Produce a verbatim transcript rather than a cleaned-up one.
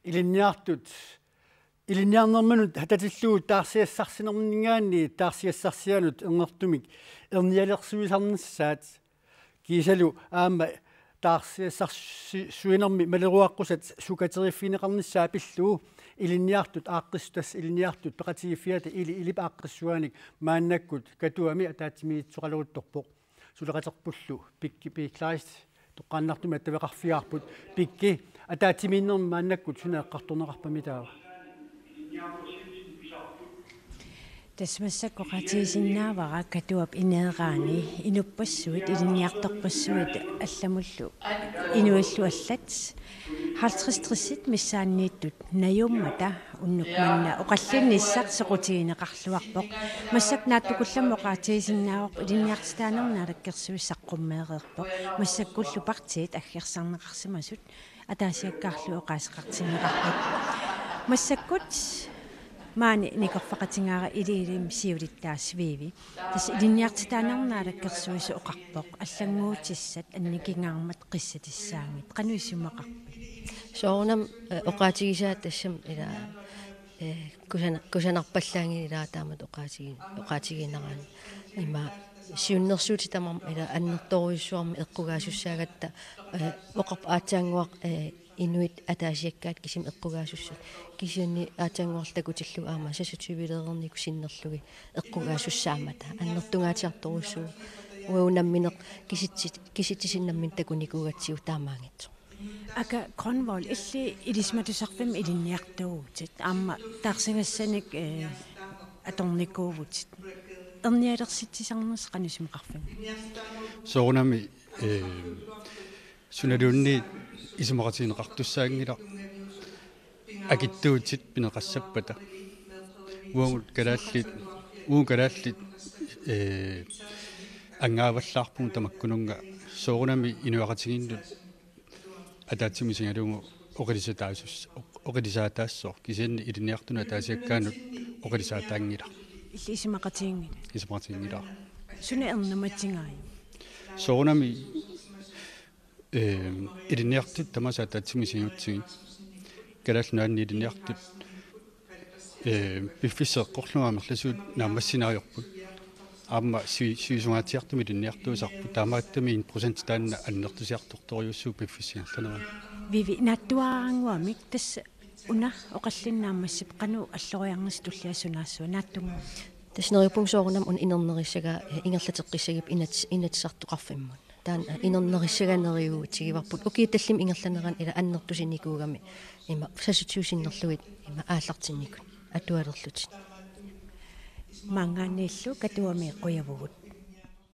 Ilinniartut ilinniarnerminut hatatillugu taarsiassarsinerminngaanniit taarsiassarsianut ernertumik ernialersuisarnissaat kiisalu aamma taarsiassarsuinermi maleruaqqusat sukateriffigineqarnissaat pillugu ilinniartut aaqqissutas ilinniartut peqatigiiffiata ili ilip aaqqissuaanik maannakkut Katuami ataatsimiitsoqaleruttorpoq. Suleqaterpullu Pikki P. Kleist toqqaannartumik attaveqarfigaarput. Pikki, ataatsimiinnermi maannakkut suna eqqartorneqarpami taava? Tassa massakkut oqaatigisinnaavara Katuap ineeraani inuppassuit ilinniartorpassuit allamullu inuillu allat halvtreds tressit missaanniittut najummata unnuk manna oqallinnissaq soqutigineqarluarpoq. Massakkut naatsukullammik oqaatigisinnaavarput ilinniartitaanermut naalakkersuisut saqqummeereerpoq. Massakkullu partiit aggersarneqarsimasut ataasiakkaarlugit oqaaseqartinneqarput. Massakkut maani nikorfaqatigaara Iliilimi siulittaasup Vivi. Tassa ilinniartitaanermut naalakkersuisoq oqarpoq allannguutissat annikingaarmata qissatissaanngitsoq. Qanoq isumaqarpit? Soorunami, eh, oqaatigisaa tassami ila, eh, kusana-, kusanarpallaanngilaq ila taamatut oqaatigi-, oqaatigiinnaraanni. Ima siunnersuutit tamarmik ila annertoorujussuarmik eqqugaasussaagatta, eh, oqarpoq aatsaannguaq, eh, inuit ataasiakkaat kisimi eqqugaasussat. Kisianni aatsaannguarlu takutillugu aamma seksogtyvereernikkut sinnerlugit eqqugaasussaammat. Annertungaatsiartorujussuuvoq uagut nammineq kisitsit-, kisitsisit nammineq takunikuugatsigu taamaanngitsoq. Aka Grønvold, illit ilisimatusarfimmik ilinniartuuvutit. Aamma taarsigassanik, eh, atornikuuvutit. Ernialersitsisarnersi qanoq isumaqarfimmi? Soorunami, eh, sunaluunniit isumaqatigineqartussaanngilaq akitsuutit pineqassappata. Uagut kalaallit, uagut kalaallit, eh, angaavallaarpugut tamakkununnga soorunami inuiaqatigiinnut ataatsimut isigalugu oqilisataasus-, oq-, oqilisaataassooq kisianni ilinniartunut ataasiakkaanut oqilisaataanngilaq. Illit isumaqatiginngilat? Isumaqatiginngilara. Suna ernumatigaajuk? Soorunami, eh, ilinniartut tamaasa ataatsimut isigigutsigit. Kalaallit Nunaanni ilinniartut, eh, piffissaq eqqorlugu amerlasuut naammassinaajorput. Aamma si-, sivisungaatsiartumik ilinniartuusarput. Taamaattumik en procent taanna annertusiartortorujussuuvoq piffissap ingerlanerani. Vivi, naatsuaraannguamik tassa una oqallinneq naammassippat qanoq alloriarnissaq tulliassaaq sunaassuaq naatsunnguamik? Tassa neriuppunga soorunami una inernerissagaa, eh, ingerlateqqissagipput inat-, Inatsisartoqarfimmut. Taanna inernerissagaa neriuutigivarput. Ukiut tallimat ingerlaneranni ila annertusinikuugami ima seksogtyve sinnerlugit ima aallartinnikut atualerlutik. Maanngaanniillu Katuami qujavugut.